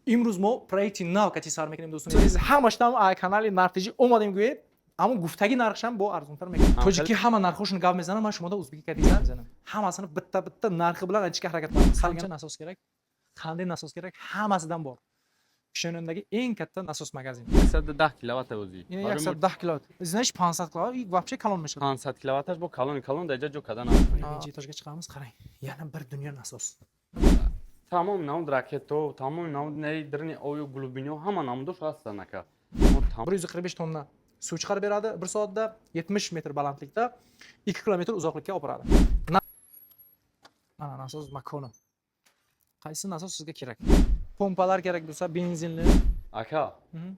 Имрӯз мо проекти нав кати сар мекунем, дӯстони азиз. Ҳамаштам канали Нархтиҷӣ омадем, гӯед, аммо гуфтаги нархшам бо арзонтар мекунем. Тоҷикӣ ҳама нархҳошон гап мезанам, ман шумода узбекӣ кати гап мезанам. Ҳамасini bitta bitta narxi bilan aytishga harakat qilaman. Qancha nasos kerak, qanday nasos kerak, hammasidan bor. Kishinyondagi eng katta nasos magazin. 110 киловатт ӯзи. Ин 110 киловатт. Значит, 500 киловатт, и вообще калон мешавад. 500 киловатташ бо калони калон дар ҷо карда наметавонӣ. Birinchi этажга chiqamiz, qarang. Yana bir dunyo nasos. Тамоми намуд ракето, тамоми намуд неи дрни ою глубино, ҳама намудош ҳастанд, ака. 145 tonna suv chiqarib beradi bir soatda, 70 metr balandlikda 2 kilometr uzoqlikka olib boradi. Mana nasos makoni. Qaysi nasos sizga kerak? Pompalar kerak bo'lsa, benzinli. Ака,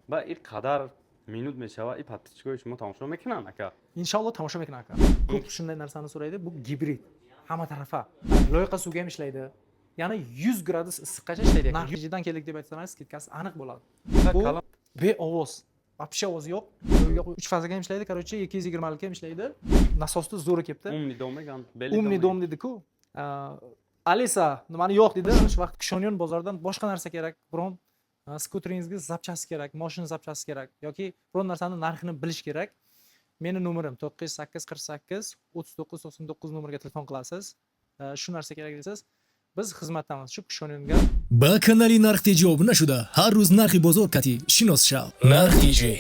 ба ин қадар минут мешава, и подписчикои шумо тамошо мекунанд, ака? Inshaalloh, tomosha mekun, aka. Ko'p shunday narsani so'raydi. Bu gibrid. Hamma tarafa. Loyqa suvga ham ishlaydi. Ya'ni 100 gradus issiqqacha ishlaydi. Narxidan keldik deb aytsangiz, скидка si aniq bo'ladi. Bu beovoz. Вообще ovoz yo'q. Uyga qo'yib 3 fazaga ham ishlaydi, короче, 220 lik ham ishlaydi. Nasosni zo'ri kelibdi. Умный дом меган. Умный дом dedi-ku. Alisa, nimani yo'q dedi. Shu vaqt Kishonyon bozoridan boshqa narsa kerak, biron skuteringizga запчасть kerak, moshina запчасть kerak yoki biron narsani narxini bilish kerak. Meni nomerim 98 48 39 99 nomerga telefon qilasiz. Shu narsa kerak desangiz, biz xizmatdamiz shu Kishonyonga. Ба канали Нархтеҷӣ обуна шуда, ҳар рӯз нархи бозор кати шинос шав. Нархтеҷӣ.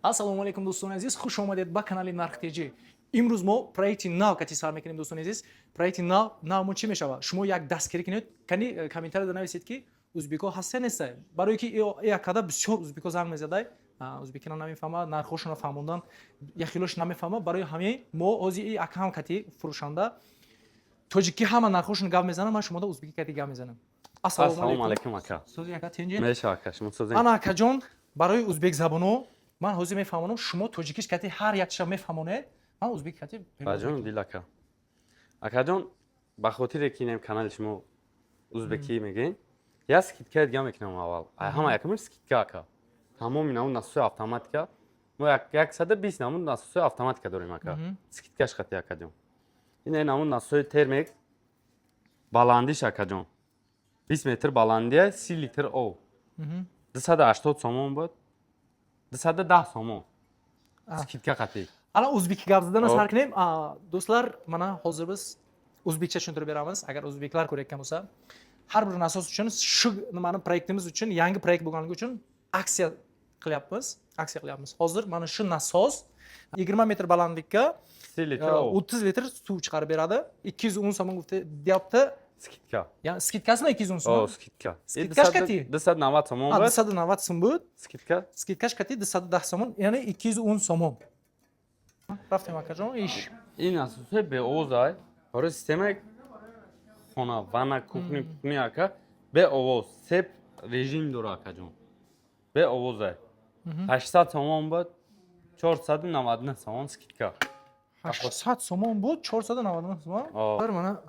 Ассалому алайкум, дӯстони азиз, хуш омадед ба канали Нархтеҷӣ. Имрӯз мо проекти нав кати сар мекунем, дӯстони азиз. Проекти нав, навмо чӣ мешавад? Шумо як дастгирӣ кунед, кани комментарияда нависед, ки узбеко ҳаста, неста, барое ки якада бисёр узбеко занг мезадай, узбекино намефаҳма, нархҳошонро фаҳмондан яхелош намефаҳма. Барои ҳамин мо ҳозир и акам кати фурӯшанда тоҷикӣ ҳама нархҳошон гап мезанам, ман шумода узбекӣ кати гап мезанам. Ассалому алайкум, ака. Сози, ака, тинҷи? Мешава, ака, шумо созем. Ана, акаҷон, барои узбекзабоно ман ҳозир мефаҳмонам, шумо тоҷикиш кати ҳар якша мефаҳмонед, ман узбек кати. Баҷон дил, ака. Акаҷон, ба хотире ки инем канали шумо узбекӣ мегӯем, як скидка дига мекунам аввал. Ай ҳама якумаш скидка, ака. Тамоми намуд насосои автоматика. Мо 120 намуд насосои автоматика дорем, ака. Скидкаш хати, акаҷон. Ин намуд насосои термек, баландиш, акаҷон. 20 метр баландия, 30 литр об. 280 сомон буд. 210 сомон. Скидка қатӣ. Ана узбек gap zadana Hop. Sar кунем. Do'stlar, mana hozir biz o'zbekcha tushuntirib beramiz, agar o'zbeklar ko'rayotgan bo'lsa. Har bir nasos uchun, shu nimani, proyektimiz uchun, yangi proyekt bo'lganligi uchun aksiya qilyapmiz, aksiya qilyapmiz. Hozir mana shu nasos 20 metr balandlikka 30 litr об. 30 litr suv chiqarib beradi. 210 so'm deyapti. Скидка. Ya'ni скидка simi 210 О, so'm? Скидка. Скидка кати? 290 сомон Ha, буд. 290 so'm bu. Скидка. Скидка ш кати 210 сомон, ya'ni 210 сомон. Рафтем, акаҷон, иш. Ин насосҳои беовоз ай. Барои системаи хона, ванна, кухни, кухни, ака, беовоз, се режим дора, акаҷон. Беовоз ай. 800 сомон буд, 499 сомон скидка. 800 сомон буд, 499 сомон. О. Bir mana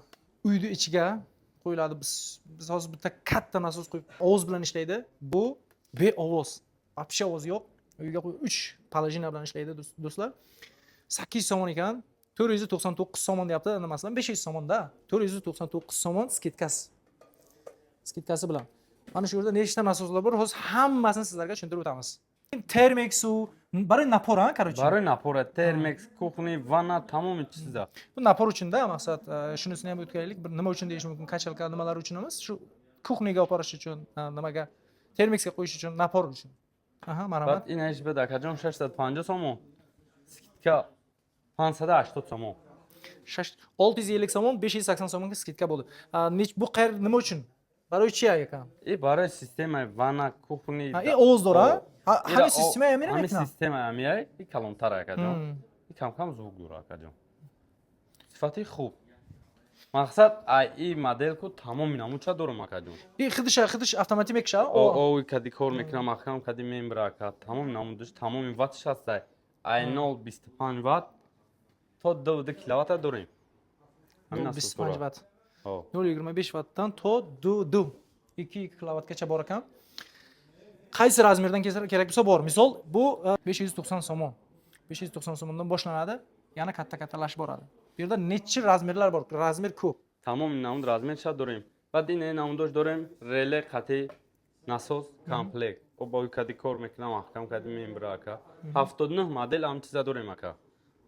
uyni ichiga qo'yiladi. Biz hozir bitta katta nasos qo'yib, ovoz bilan ishlaydi. Bu beovoz. Вообще ovoz yo'q. Uyga qo'yib 3 положение bilan ishlaydi, do'stlar. 800 somon ekan. 499 somon deyapti, nimasidan 500 somonda. 499 somon скидка si. Скидка si bilan. Mana shu yerda nechta nasoslar bor, hozir hammasini sizlarga tushuntirib o'tamiz. Термекс suv барои напор, а, короче. Барои напора, термекс, кухни, ванна, тамоми чиза. Bu напор uchun-da maqsad, shunisini ham o'tkazaylik. Bir nima uchun deyish mumkin, качалка nimalar uchun emas, shu кухня ga olib borish uchun, nimaga, термексga qo'yish uchun, напор uchun. Aha, marhamat. Баъд инаиш буд, акаҷон, 650 сомон. Скидка 580 сомон. 650 somon, 580 somonga скидка bo'ldi. Bu qayer, nima uchun? Barои чи ekan? И барои системаи ванна, кухни. Ha, и ovoz dor, ha? Ha, Ира ҳамин система ҳамина ҳамин мекунад. Система ҳамияй, и калонтар, акаҷон. И кам-кам звук дора, акаҷон. Сифати хуб. Мақсад, ай и модел ку тамоми намуча дорам, акаҷон. И худаш автоматик мекушад? О, кади кор мекунам, маҳкам кади мембра, ака. Тамоми намудаш, тамоми ваттш ҳаст. Ай 0,25 ватт то 2 киловатта дорем. Ҳамин 0,25 ватт. О. 0,25 ваттdan то 2 2 2 kilovattgacha bor ekan. Qaysi razmerdan kerak bo'lsa bor. Misol, bu 590 somon. 590 somondan boshlanadi, yana katta kattalashib boradi. Bu yerda necha razmerlar bor? Razmer ko'p. Тамоми намуд размерша дорем. Баъд ин намудош дорем, реле қати. Насос комплект. Обои кади кор мекунам, маҳкам кади мембра, ака. 79 модел ҳам чиза дорем, ака.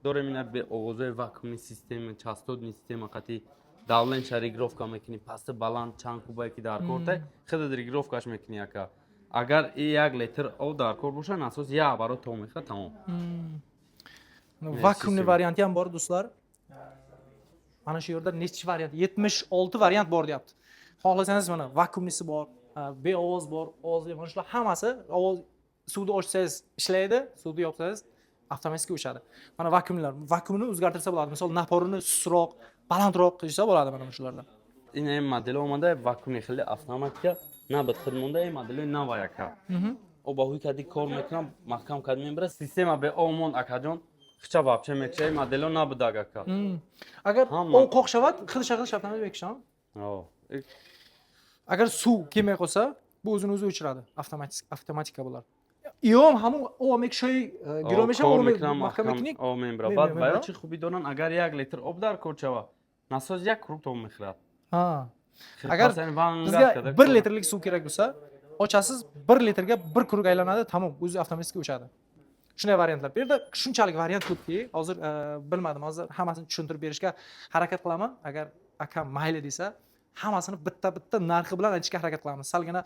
Дорем ина бе овозои, вакуумный система, частотный система қати, давление ша регулировка мекунӣ, пасти баланд, чанд кубае ки дар кортай, худат регулировка ш мекунӣ, ака. Агар и 1 литр об дар кор боша, насос як оборот то мехӯрад, тамом. Вакуумный Система. Varianti ham bor, do'stlar. Mana shu yerda nechi variant? 76 variant bor deyapti. Xohlasangiz, mana вакуумный si bor, beovoz bor, ovozli, mana shular hammasi. Ovoz, suvni ochsangiz ishlaydi, suvni yopsangiz avtomatik o'chadi. Mana vakuumlar, vakuumni o'zgartirsa bo'ladi. Misol, напор ini sustroq, balandroq qilsa bo'ladi mana shulardan. Ин ин модел омада, вакуумный, хеле автоматика набад худ монда, ин модели нава, ака. Обоҳои кади кор мекунам, маҳкам кади мебара, система бе омон, акаҷон, хича вообще мекша, ин модело набудаг, ака. Agar Hamma. ov qoq shavat, xil shaqil shabnam mekisham. О, Agar suv kelmay qolsa, bu o'zini o'zi o'chiradi. Avtomatik, avtomatika bular. Иом ҳамун об мекшои гиро мешава, кор об мекунам, маҳкам маҳкам мекунӣ. об мебара. Баъд Мебара. баё чӣ хубӣ доранд: агар 1 литр об дар кор шава, насос як круг тоб мехӯрад. Ha. Agar bizga 1 litrlik suv kerak bo'lsa, ochasiz, 1 litrga bir круг aylanadi, tamom, o'zi avtomatik o'chadi. Shunday variantlar. Bu yerda shunchalik variant ko'pki, hozir bilmadim, hozir hammasini tushuntirib berishga harakat qilaman. Agar akam mayli desa, hammasini bitta bitta narxi bilan aytishga harakat qilamiz. Salgina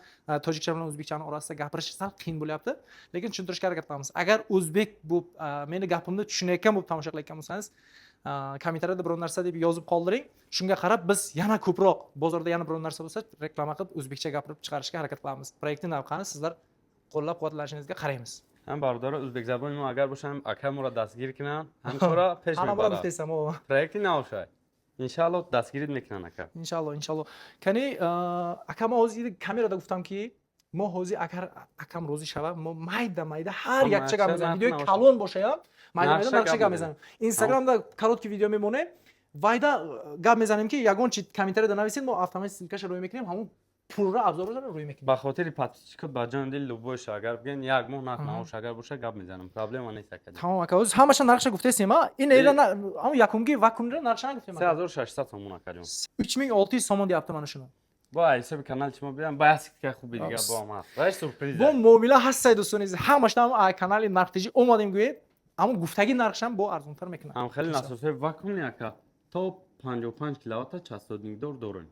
tojikcha bilan o'zbekchani orasida gapirish sal qiyin bo'lyapti, lekin tushuntirishga harakat qilamiz. Agar o'zbek bo'lib, meni gapimni tushunayotgan bo'lib tomosha qilayotgan bo'lsangiz, kommentariyada biror narsa deb yozib qoldiring. Shunga qarab biz yana ko'proq bozorda yana biror narsa bo'lsa, reklama qilib, o'zbekcha gapirib chiqarishga harakat qilamiz. Проект ni navqani sizlar qo'llab quvvatlashingizga qaraymiz. Ҳам бародаро ӯзбекзабони мо агар бошанд, ака моро дастгир кунанд, ҳамкора пеш Ҳама мебарад. Гуфтесам, о. Проекти навшай, иншаалло, дастгирит мекунанд, ака. Иншалло, иншалло. Кани, ака, мо ҳозир камерада гуфтам, ки мо ҳозир, агар акам розӣ шава, мо майда майда ҳар Ҳама якча гап нақша мезанем. нарх Видеои набошад. Калон бошаям, майда майда Нақша нақша гап гап мезанем. мезанем. Инстаграмда короткий видео мемонем, вайда гап мезанем, ки ягон чи комментарияда нависед, мо автоматик ссылка ша рӯй мекунем, ҳамун пурра обзор ро рӯй мекунем. Ба хотири подписчик от, ба ҷони дил, любой ша агар бигӯен, як моҳ нарх наош агар боша, гап мезанам, проблема нест, ака. Тамом, ака, ҳозир ҳамаша нархша гуфтесем, а ин эра ҳамун якумги вакуумра нархша нагуфтем. 3600 сомон, акаҷон. 3600 сомон deyapti mana shuni. Бо ҳисоби канали шумо биям, ба як скидка хуби дига бо ҳам ҳаст вай сюрприз. Бо муомила ҳастай, дӯстони азиз, ҳамашта ҳам канали Нархтиҷӣ омадем гӯед, ҳамун гуфтаги нархшам бо арзонтар мекунад. Ҳам хеле насосҳои вакуумный, ака, то 55 киловатта частотник дор дорем,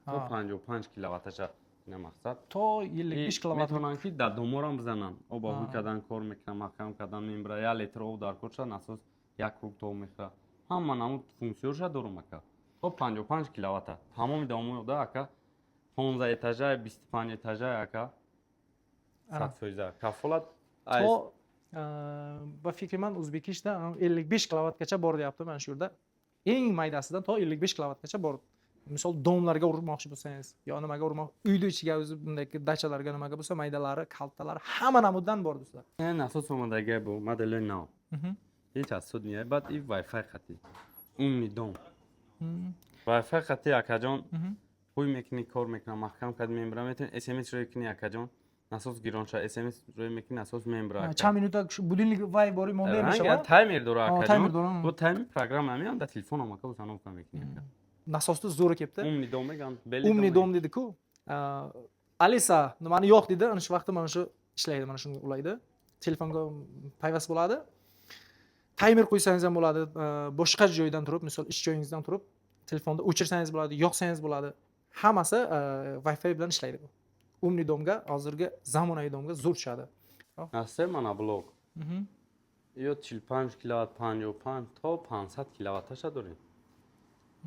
то 55 киловатташа, ина мақсад. То 55 киловатт. Метавонанд, ки дар доморам бизананд, обаҳӯй кардан, кор мекунанд, маҳкам кардан мембара, 1 литр об дар кор шад, насос як круг тоб мехӯрад. Ҳама намуд функсияша дорум, ака, то 55 киловатта, тамоми домода, ака, 15 этажа, 25 этажа, ака, 100% кафолат. То ба фикри ман, o'zbekistonda 55 kilovattgacha bor deyapti. Mana shu yerda eng maydasidan to 55 kilovattgacha bor. Misol, дом larga urmoqchi bo'lsangiz yo nimaga urmoq, uyni ichiga o'zi bunday dachalarga, nimaga bo'lsa, maydalari, kaltalari, hamma namuddan bor, do'stlar. Насос омадаги бу модели нав, ҳеҷ аз суд не, баъд и вайфай қати, умный дом, вайфай қати, акаҷон. Ҳуй мекунӣ, кор мекунам, маҳкам кард мембара, метавонӣ смс рӯй кунӣ, акаҷон, насос гирон шава, смс рӯй мекунӣ, насос мембара. Чанд минута будильник вай бори монда мешавад? Таймер дора, Таймер акаҷон. Дора. Бо таймер программа меам, дар телефон омака установка мекунӣ, ака. Насосni zo'ri kelibdi. Умный дом меган. Умный дом deydi-ku. Alisa, nimani yo'q deydi, ana shu vaqtda mana shu ishlaydi, mana shuni ulaydi, telefonga payvast bo'ladi. Taymer qo'ysangiz ham bo'ladi, boshqa joydan turib, misol, ish joyingizdan turib telefonda o'chirsangiz bo'ladi, yoqsangiz bo'ladi. Hammasi wi fi bilan ishlaydi. Bu умный дом ga, hozirgi zamonaviy дом ga zo'r tushadi. Насе мана блок ё 45 киловатт, 55 то 500 киловатташа дорем.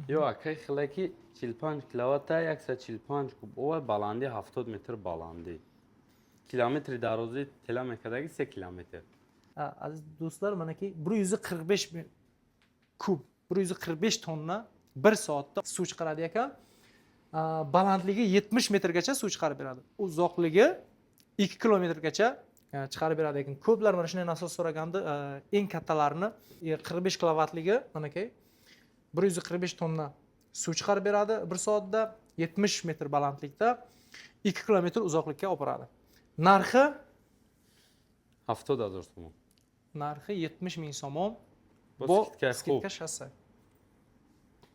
Ё акай, хелаки 45 киловатта, 145 куб ова, баландӣ 70 метр, баландӣ километри, дарозӣ тела мекардаги 3 километр. Aziz do'stlar, manaki 145 kub, 145 tonna bir soatda suv chiqaradi ekan. Balandligi 70 metrgacha suv chiqarib beradi, uzoqligi 2 kilometrgacha chiqarib beradi ekan. Ko'plar mana shunday nasos so'ragandi, eng kattalarini, 45 kilovattligi, manakay 145 tonna suv chiqarib beradi bir soatda, 70 metr balandlikda, 2 kilometr uzoqlikka olib boradi. Narxi? 70 000 сомон. Narxi 70 ming somon. Бо Бо скидка хуб. Скидка шаста.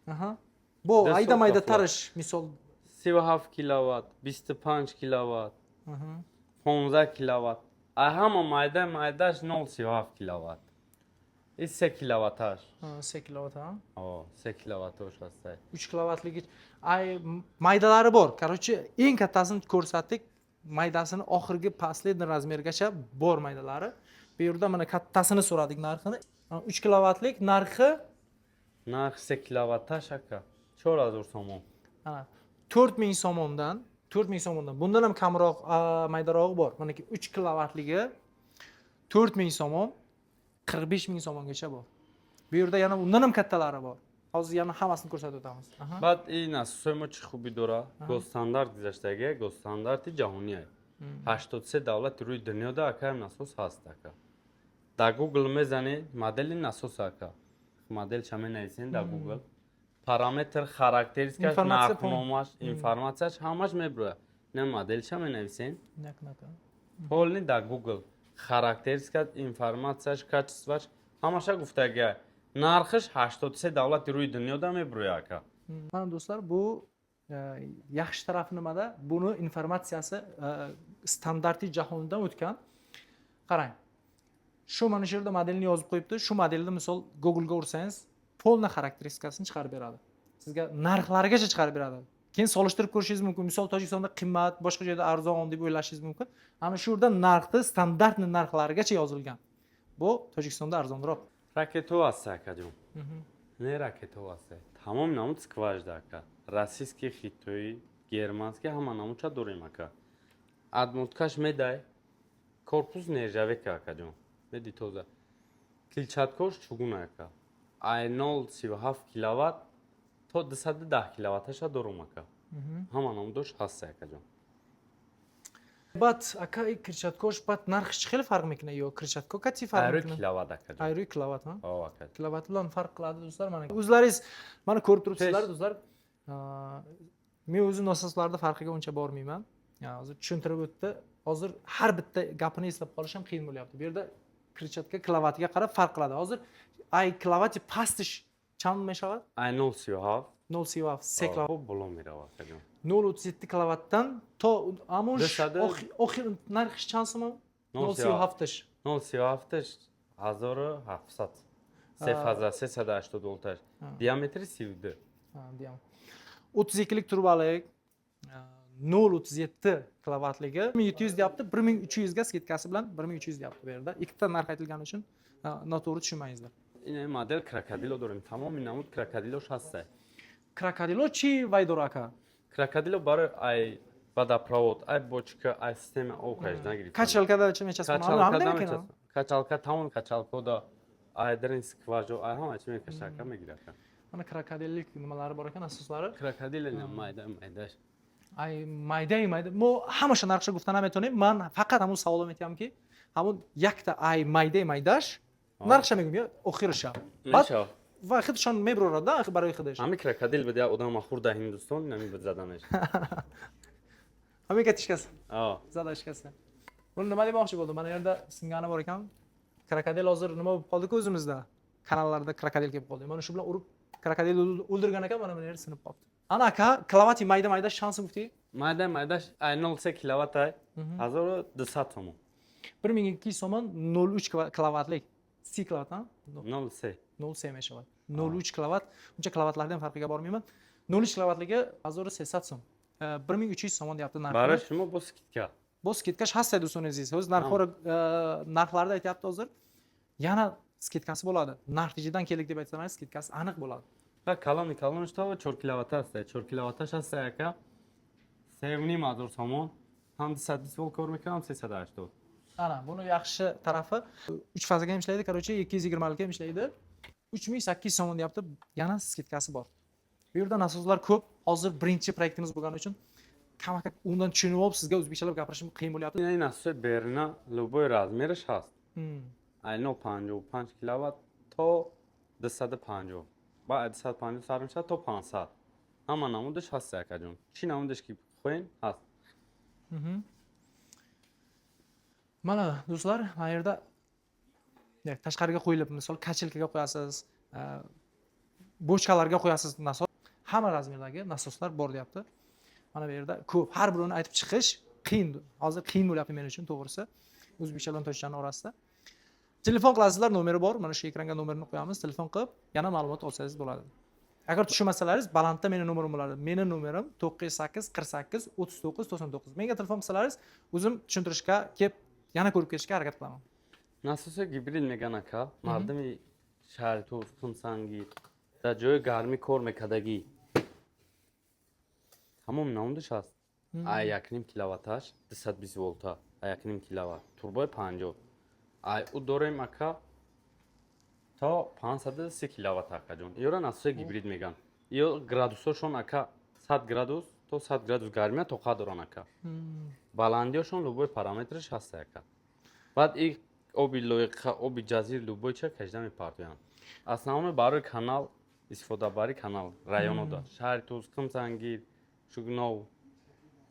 Аҳа. Бо Дастов айда майда кафолат. Тараш, мисол. 37 киловатт, 25 киловатт. 15 киловатт. А ҳама майда майдаш 0,37 киловатт. И 3 киловатташ. 3 киловатт, ha? О, 3 киловаттош ҳастай. 3 kilovattligi ay maydalari bor. Короче, eng kattasini ko'rsatdik. Maydasini oxirgi, последний размер gacha bor maydalari. Bu yerda mana kattasini so'radik narxini. 3 kilovatlik narxi? Нарх 3 киловатташ, ака, 4000 сомон. Ana, 4000 somondan, 4000 somondan. Bundan ham kamroq, maydarog'i bor. Manaki 3 kilovatligi 4000 somon, 45 000 somongacha bor. Bu yerda yana undan ham kattalari bor. Hozir yana hammasini ko'rsatib o'tamiz. Aha. Баъд и насосои мо чӣ хубӣ дора? Госстандарт гузаштагия, госстандарти ҷаҳоние. 83 давлати рӯи дунёда, ака, насос ҳаст, ака. Дар Google мезанӣ модели насос, ака, моделша менависен дар Google, параметр, характеристикаш, Информация. Нархномаш, информатсияш ҳамаш мебирояд. Не, моделша менависен. Nak, nak. Полный дар Google характеристика, информатсияш, качествоаш ҳамаша гуфтагия. Нархаш 83 давлати рӯи дунёда мебирояд, ака. Mana, do'stlar, bu yaxshi tarafi nimada? Buni informatsiyasi standartli jahondan o'tgan. Qarang, shu mana shu yerda modelni yozib qo'yibdi. Shu modelni, misol, Googlega ursangiz, полный xarakteristikasini chiqarib beradi sizga, narxlarigacha chiqarib beradi. Keyin solishtirib ko'rishingiz mumkin. Misol, Tojikistonda qimmat, boshqa joyda arzon deb o'ylashingiz mumkin. Ana shu yerda narxni, standartni narxlarigacha yozilgan. Bu Tojikistonda arzonroq. Ракето ҳаст, акаҷон. Не, ракето ҳаст, тамоми намуд скважина, ака, российский, хитоӣ, германский, ҳама намудча дорем, ака. Обмоткаш медай, корпус нержавейка, акаҷон, меди тоза, крыльчаткош чугун, ака. Ай 0,37 киловатт то 210 киловатташа дорум, ака, ҳама намудош ҳаст, акаҷон. Баъд, ака, и крыльчаткош баъд нархиш чӣ хеле фарқ мекунад ё крыльчатко кати фарқ Айрӯи мекунад? киловатт, акаҷон. Айрӯи киловатт, ha? О, ака. Киловатт bilan farq qiladi, do'stlar. Mana, o'zlaringiz mana ko'rib turibsizlar, Pes. do'stlar. Men o'zim nososlarni farqiga uncha bormayman. Ya, hozir tushuntirib o'tdi. Hozir har bitta gapini eslab qolish ham qiyin bo'lyapti. Bu yerda крыльчатка kilovattiga qarab farq qiladi. Hozir ай киловатти пастиш чанд мешавад? Ай 0,37. 0,37 киловатт. Хуб, боло меравад, акаҷон. 0,37 киловаттdan то амон охир нархиш чанд сомон? 0,37-ш? 0,37-ш 1700. Се фаза, 380 волташ, диаметри 32. 32lik trubalik 0,37 kilovattligi 1700 deyapti, 1300 ga скидка si bilan 1300 deyapti. Bu yerda ikkita narx aytilgani uchun noto'g'ri tushunmangizlar. Ин модел крокодило дорем, тамоми намуд крокодилош ҳаста. Крокодило чӣ вай дора, ака? Крокодило барои ай водопровод, ай бочка, ай система об кашидан гирифта. Качалкада чӣ мечаспонад? Качалка, тамоми качалкода, ай дрин скважо, ай ҳама чи мекаша, ака, мегира, ака. Mana, крокодилlik nimalari bor ekan, asoslari. Крокодил майда майдаш. Ай майдаи майда мо ҳамаша нархша гуфта наметавонем. Ман фақат ҳамун саволо метиҳам, ки ҳамун якта ай майдаи майдаш нархша мегӯм ё охириша, баъд ва худшон мебурорад да барои худаш. Ҳами крокодил буд, як одама хӯрда Ҳиндустон, нами буд, заданаш. Ҳамин ка тишкас зада shikasta. Buni nima demoqchi bo'ldim? Mana yerda singani bor ekan крокодил. Hozir nima bo'lib qoldiku, o'zimizda kanallarda крокодил kelib qoldi. Mana shu bilan urib крокодил o'ldirgan ekan. Mana bu yer sinib qolibdi. Ana, aka, киловатти mayda mayda shansi guftik. Майда майдаш ай 0,3 киловатт ай 1200 сомон. 1200 somon, 0,3 kilovatlik, си киловатт, 0,3. 0,3 мешавад. 0,3 киловатт. Uncha kilovatlardan farqiga bormayman. 0,3 kilovatligi 1300 so'm, 1300 somon deyapti narxi. Барои шумо бо скидка. Бо скидка ш ҳаст, дӯстони азиз. Ҳозир нархҳоро, narxlarni aytyapti. Hozir yana скидка si bo'ladi. Narx Tjidan keldik deb aytsangiz, скидка si aniq bo'ladi. Ва калони калонш то 4 киловатт аст. 4 киловатташ аст, ака, 3500 сомон. Ҳам 220 волт кор мекунад, ҳам 380. Ana, buni yaxshi tarafi uch fazaga ham ishlaydi, короче, 220lik ham ishlaydi. 3800 somon deyapti, yana скидка si bor. Bu yerda nasoslar ko'p. Hozir birinchi proyektimiz bo'lgani uchun kamakak undan tushunib olib sizga o'zbekchalab gapirishim qiyin bo'lyapti. Ин насоси Берна, любой размераш ҳаст. Ай 0,55 киловатт то 250, ба 250 сар мешавад то 500, ҳама намудаш ҳаст, акаҷон. Чӣ намудаш ки хоҳем, ҳаст. Mana, do'stlar, mana yerda tashqariga qo'yilib, misol, качалка ga qo'yasiz, bochkalarga qo'yasiz nasos. Hamma размер dagi nasoslar bor deyapti. Mana bu yerda ko'p, har birini aytib chiqish Qiyin, hozir qiyin bo'lyapti men uchun, to'g'risi, o'zbekcha bilan tojikchani orasida. Telefon qilasizlar, nomeri bor, mana shu ekranga nomerini qo'yamiz. Telefon qilib yana ma'lumot olsangiz bo'ladi. Agar tushunmasalaringiz, balandda meni nomerim bo'ladi. Meni nomerim 908 48 39 99. Menga telefon qilsalaringiz, o'zim tushuntirishga kelib, yana ko'rib ketishga harakat qilaman. Насоси гибрид меган, ака. Мардуми шаҳри Туз, Хумсангир, дар ҷои гармӣ кор мекардагӣ, тамом намудаш ҳаст. Ай 1,5 киловатташ, 220 волта, ай 1,5 киловатт, турбои 50. Ай ӯ дорем, ака, то 530 киловатт, акаҷон. Иёра насоси гибрид меган. Иё градусошон, ака, 100 градус то 100 градус гармия тоқат доран, ака. Баландиёшон любой параметраш ҳаста, ака. Баъд и оби лоиқа, оби ҷазир, любой ча кашида мепартоянд. Основной барои канал, истифодабари канал районода, шаҳри Туз, Хумсангир, Шугнов,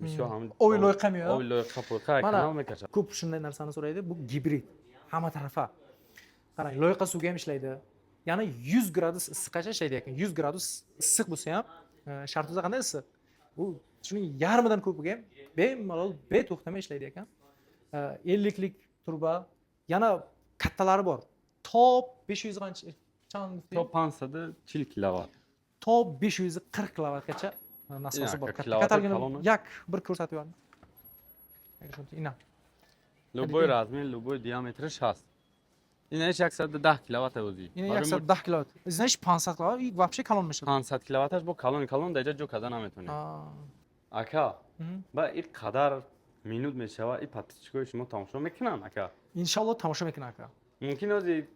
бисёр ҳам. Оби лоиқа меояд? Оби лоиқа поиқа Mana, канал мекашад. Ko'p shunday narsani so'raydi. Bu gibrid, hamma tarafa. Qarang, loyqa suvga ham ishlaydi, yana 100 gradus issiqqacha ishlaydi ekan. 100 gradus issiq bo'lsa ham, Shahrtuzda qanday issiq, u shuning yarmidan ko'piga ham bemalol, beto'xtamay ishlaydi ekan. 50lik turba, yana kattalari bor, top 500 qancha То 540 киловатт. То 540 kilovattgacha nasosi bor. Aka, Katta kilovatт kattaligini kaloni. Yak bir ko'rsatib yuboring. Ina. Любой размер, любой диаметраш ҳаст. Инаиш 110 киловатт ӯзи. Ина 110 киловатт, значит, 500 киловатт и вообще калон мешавад. 500 киловатташ бо калони калон, даҷа ҷо карда наметонем, ака. Ба ин қадар минут мешава, и подписчикои шумо тамошо мекунанд, ака? Иншалло, тамошо мекунад, ака. Мумкин ози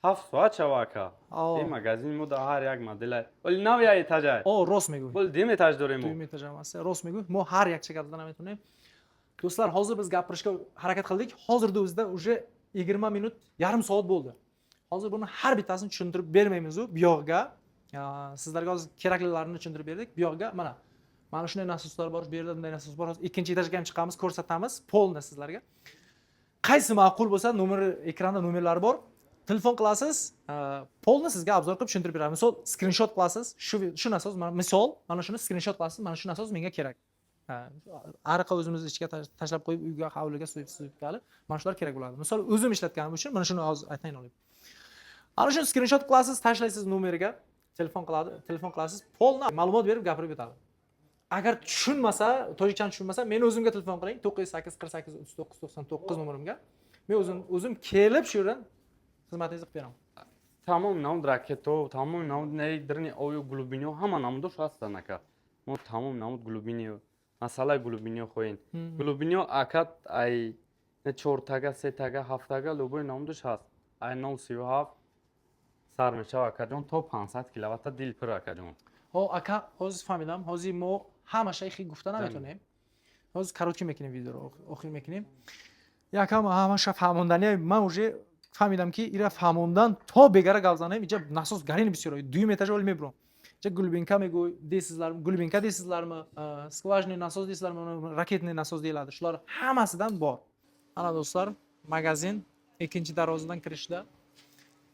7 соат шава, ака. Ин магазини мо дар ҳар як модела оли нав як этажа. О, рост мегӯй. Бол дим этаж дорем мо. Дуюм этаж ham ҳаст, рост мегӯй. Мо ҳар якча гап зада наметавонем, do'stlar. Hozir biz gapirishga harakat qildik. Hozirda o'zida уже 20 minut, yarim soat bo'ldi. Hozir buni har bittasini tushuntirib bermaymizu bu yog'iga. Sizlarga hozir keraklilarini tushuntirib berdik. Bu yog'iga mana shunday nasoslar bor, bu yerda bunday nasos bor. Hozir ikkinchi etajga ham chiqamiz, ko'rsatamiz полный sizlarga. Qaysi ma'qul bo'lsa, nomeri ekranda, nomerlari bor, telefon qilasiz, полный sizga обзор qilib tushuntirib beradi. Misol, skrinshot qilasiz, shu nasos mana, misol, mana shuni skrinshot qilasiz, mana shu nasos menga kerak. Ha, ariqqa o'zimiz ichiga tashlab qo'yib, uyga, hovliga suv suvib, mana shular kerak bo'ladi. Misol, o'zim ishlatganim uchun mana shuni hozir aytayin olib. Ana shuni skrinshot qilasiz, tashlaysiz nomeriga, telefon qiladi, telefon qilasiz, полный ma'lumot berib, gapirib o'tadi. Agar tushunmasa, tojikchani tushunmasa, meni o'zimga telefon qiling, 908 48 39 99 nomerimga. Men o'zim kelib shu yerdan xizmatingizni qilib beraman. Тамом намуд ракето, тамоми намуд дрни ою глубинио, ҳама намудош ҳастанд, ака. Мо тамом намуд глубинио, масъалаи глубинио хоҳем, глубинио, ака, ай чортага, сетага, ҳафтага, любой намудаш ҳаст. Ай 0,37 сар мешава, акаҷон, то 500 киловатта дил пур, акаҷон. Ҳо, ака, ҳозир фаҳмидам. Ҳозир мо ҳамаша хи гуфта наметонем. Ҳозир короче мекунем видеоро, охир мекунем. Якам ҳамаша фаҳмондани ман уже фаҳмидам, ки ира фаҳмондан то бегара гап занем. Иҷа насос гарини бисёр, дуюм этажа оли мебурам. Иҷа глубинка мегӯй deysizlar, глубинка deysizlarmi, скважинный насос deysizlarmi, ракетный насос deyiladi, shular hammasidan bor. Ana, do'stlar, magazin ikkinchi darvozadan kirishda.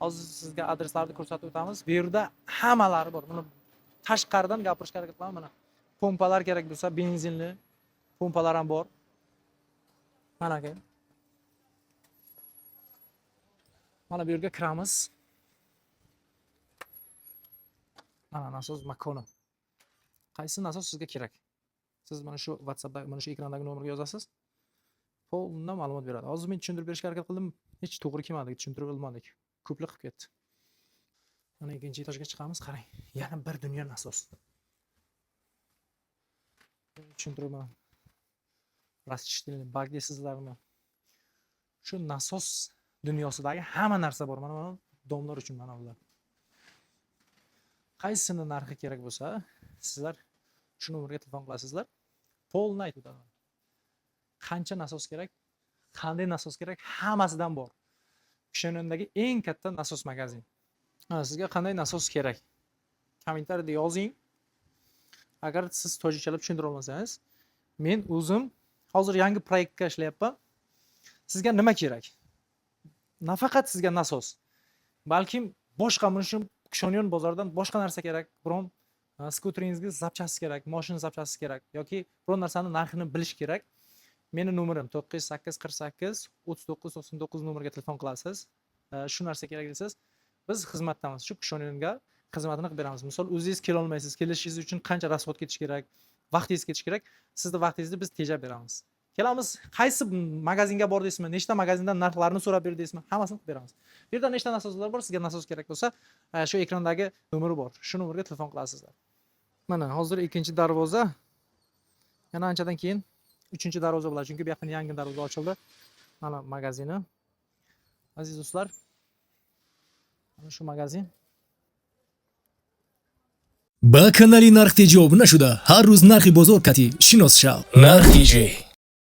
Hozir sizga adreslarni ko'rsatib o'tamiz. Bu yerda hammalari bor. Buni tashqaridan gapirishga harakat qilaman. Mana, pompalar kerak bo'lsa, benzinli pompalar ham bor. Mana, aka, mana bu yerga kiramiz. Mana nasos makoni. Qaysi nasos sizga kerak, siz mana shu WhatsAppda, mana shu ekrandagi nomerga yozasiz, полный ma'lumot beradi. Hozir men tushuntirib berishga harakat qildim, hech to'g'ri kelmadi, tushuntirib olmadik, ko'plik qilib ketdi. Mana, ikkinchi etajga chiqamiz. Qarang, yana bir dunyo nasos. Tushuntiraman, расширительный бак deysizlarmi, shu nasos dunyosidagi hamma narsa bor. Mana domlar uchun mana bular. Qaysisini narxi kerak bo'lsa, sizlar shu nomerga telefon qilasizlar, полный aytib o'taman. Qancha nasos kerak, qanday nasos kerak, hammasidan bor. Kishanondagi eng katta nasos magazin. Ha, sizga qanday nasos kerak, kommentariyada yozing. Agar siz tojikchalab tushuntira olmasangiz, men o'zim hozir yangi proyektga ishlayapman. Sizga nima kerak, nafaqat sizga nasos, balkim boshqa, mana shu Kishoniyon bozoridan boshqa narsa kerak, biron skuteringizga запчасть kerak, moshina запчасти kerak yoki biron narsani narxini bilish kerak. Meni nomerim 908 48 39 99 nomerga telefon qilasiz. Shu narsa kerak desangiz, biz xizmatdamiz. Shu Kishonga xizmatini qilib beramiz. Misol, o'zingiz kelolmaysiz, kelishingiz uchun qancha расход ketishi kerak, vaqtingiz ketishi kerak, sizni vaqtingizni biz tejab beramiz. Kelamiz, qaysi magazinga bordingizmi, nechta magazindan narxlarni so'rab berdingizmi, hammasini qilib beramiz. Bu yerda nechta nasoslar bor, sizga nasos kerak bo'lsa, shu ekrandagi nomeri bor. Shu nomerga telefon qilasizlar. Mana hozir ikkinchi darvoza. Yana anchadan keyin uchinchi darvoza bo'ladi, chunki bu yoqdan yangi darvoza ochildi. Mana magazini. Aziz do'stlar, mana shu magazin. Ба канали Нарх Теҷӣ обуна шуда, ҳар рӯз нархи бозор кати шинос шав. Нарх Тиҷӣ.